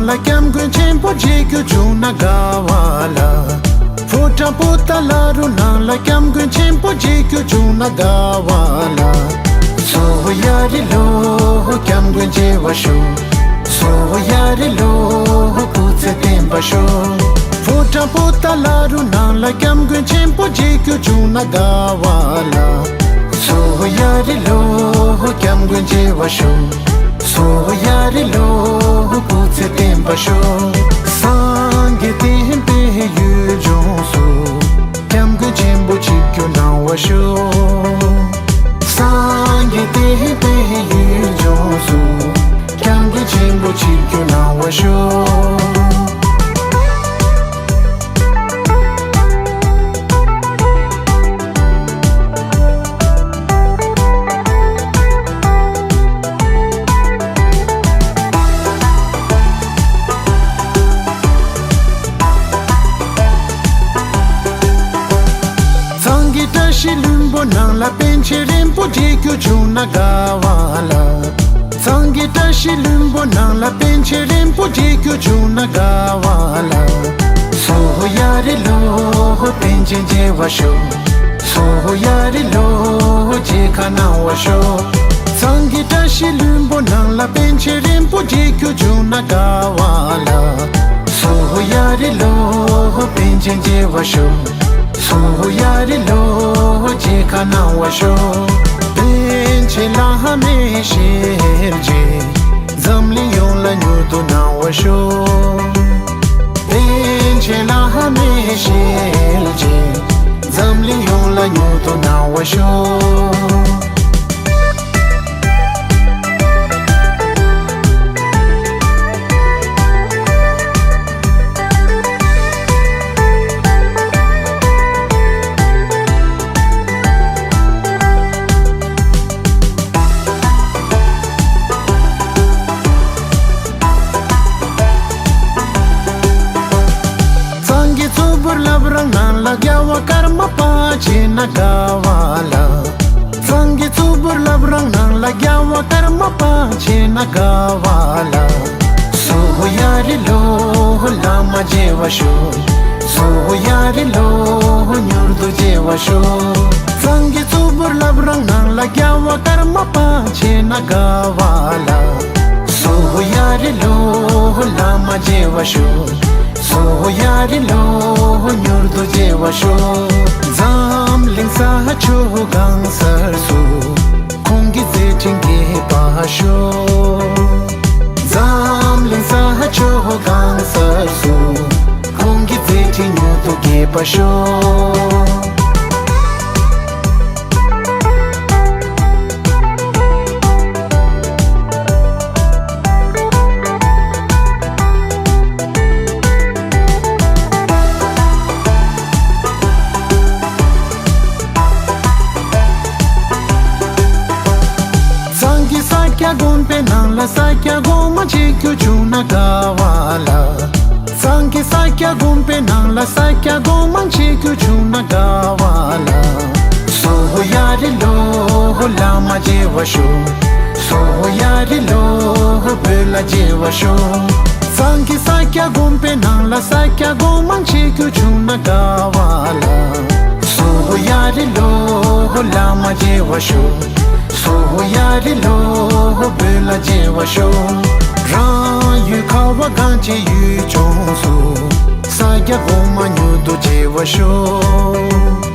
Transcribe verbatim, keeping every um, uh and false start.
ལ་སྐྱབས་མགོན་ཆེན་པོ་མཇལ་རྒྱུ་བྱུང་ན་དགའ་བ་ལ། ཕོ་བྲང་པོ་ཏཱ་ལ་རུ་ནང་ལ་སྐྱབས་མགོན་ཆེན་པོ་མཇལ་རྒྱུ་བྱུང་ན་དགའ་བ་ལ། སོ་ཡ་རི་ལོ་སྐྱབས་མགོན་མཇལ་བར་ཤོག་སོ་ཡ་རི་ལོ་སྐུ་ཚེ་བརྟན་པར་ཤོག་ཕོ་བྲང་པོ་ཏཱ་ལ་རུ་ནང་ལ་སྐྱབས་མགོན་ཆེན་པོ་མཇལ་རྒྱུ་བྱུང་ན་དགའ་བ་ལ། སོ་ཡ་རི་ལོ་སྐྱབས་མགོན་མཇལ་བར་ཤོག་སོ་ཡ་རི་ལོ་སྐུ་ཚེ་བརྟན་པར་ཤོག་སངས་རྒྱས་བསྟན་པའི་ཡུལ་ལྗོངས་སུ། སྐྱབས་མགོན་ཆེན་པོ་ཆིབས་བསྒྱུར་གནང་བར་ཤོག་སངས་རྒྱས་བསྟན་པའི་ཡུལ་ལྗོངས་སུ། སྐྱབས་མགོན་ཆེན་པོ་ཆིབས་བསྒྱུར་གནང་བར་ཤོག་གཙང་གི་བཀྲ་ཤིས་ལྷུན་པོ་ནང་ལ་པཎ་ཆེན་རིན་པོ་ཆེ་མཇལ་རྒྱུ་བྱུང་ན་དགའ་བ་ལ། གཙང་གི་བཀྲ་ཤིས་ལྷུན་པོ་ནང་ལ་པཎ་ཆེན་རིན་པོ་ཆེ་མཇལ་རྒྱུ་བྱུང་ན་དགའ་བ་ལ། སོ་ཡ་རི་ལོ་པཎ་ཆེན་མཇལ་བར་ཤོག་སོ་ཡ་རི་ལོ་མཇལ་ཁ་གནང་བར་ཤོག་གཙང་གི་བཀྲ་ཤིས་ལྷུན་པོ་ནང་ལ་པཎ་ཆེན་རིན་པོ་ཆེ་མཇལ་རྒྱུ་བྱུང་ན་དགའ་བ་ལ། སོ་ཡ་རི་ལོ་པཎ་ཆེན་མཇལ་བར་ཤོག་སོ་ཡ་རི་ལོ་མཇལ་ཁ་གནང་བར་ཤོག་པཎ་ཆེན་བླ་མའི་ཞལ་མཇལ། འཛམ་གླིང་ཡོངས་ལ་མྱུར་དུ་གནང་བར་ཤོག་པཎ་ཆེན་བླ་མའི་ཞལ་མཇལ། འཛམ་གླིང་ཡོངས་ལ་མྱུར་དུ་གནང་བར་ཤོག་གཙང་གི་གཙུག་ཕུད་བླ་བྲང་ནང་ལ་རྒྱལ་བ་ཀརྨ་པ་མཇལ་ན་དགའ་བ་ལ། གཙང་གི་གཙུག་ཕུད་བླ་བྲང་ནང་ལ་རྒྱལ་བ་ཀརྨ་པ་མཇལ་ན་དགའ་བ་ལ། སོ་ཡ་རི་ལོ་བླ་མ་མཇལ་བར་ཤོག་སོ་ཡ་རི་ལོ་མྱུར་དུ་མཇལ་བར་ཤོག་གཙང་གི་གཙུག་ཕུད་བླ་བྲང་ནང་ལ་རྒྱལ་བ་ཀརྨ་པ་མཇལ་ན་དགའ་བ་ལ། སོ་ཡ་རི་ལོ་བླ་མ་མཇལ་བར་ཤོག་སོ་ཡ་རི་ལོ་མྱུར་དུ་མཇལ་བར་ཤོག་འཛམ་གླིང་ས་ཕྱོགས་གང་སར་སུ། ཁོང་གི་མཛད་འཕྲིན་རྒྱས་པར་ཤོག་འཛམ་གླིང་ས་ཕྱོགས་གང་སར་སུ། ཁོང་གི་མཛད་འཕྲིན་མྱུར་དུ་རྒྱས་པར་ཤོག་གཙང་གི་ས་སྐྱ་དགོན་པའི་ནང་ལ་ས་སྐྱ་གོང་མ་མཇལ་རྒྱུ་བྱུང་ན་དགའ་བ་ལ། གཙང་གི་ས་སྐྱ་དགོན་པའི་ནང་ལ་ས་སྐྱ་གོང་མ་མཇལ་རྒྱུ་བྱུང་ན་དགའ་བ་ལ། སོ་ཡ་རི་ལོ་བླ་མ་མཇལ་བར་ཤོག་སོ་ཡ་རི་ལོ་བོད་ལ་མཇལ་བར་ཤོག་གཙང་གི་ས་སྐྱ་དགོན་པའི་ནང་ལ་ས་སྐྱ་གོང་མ་མཇལ་རྒྱུ་བྱུང་ན་དགའ་བ་ལ། སོ་ཡ་རི་ལོ་བླ་མ་མཇལ་བར་ཤོག་སོ་ཡ་རི་ལོ་བོད་ལ་མཇལ་བར་ཤོག་རང་ཡུལ་ཁ་བ་གངས་ཅན་ཡུལ་ལྗོངས་སུ། ས་སྐྱ་གོང་མ་མྱུར་དུ་མཇལ་བར་ཤོག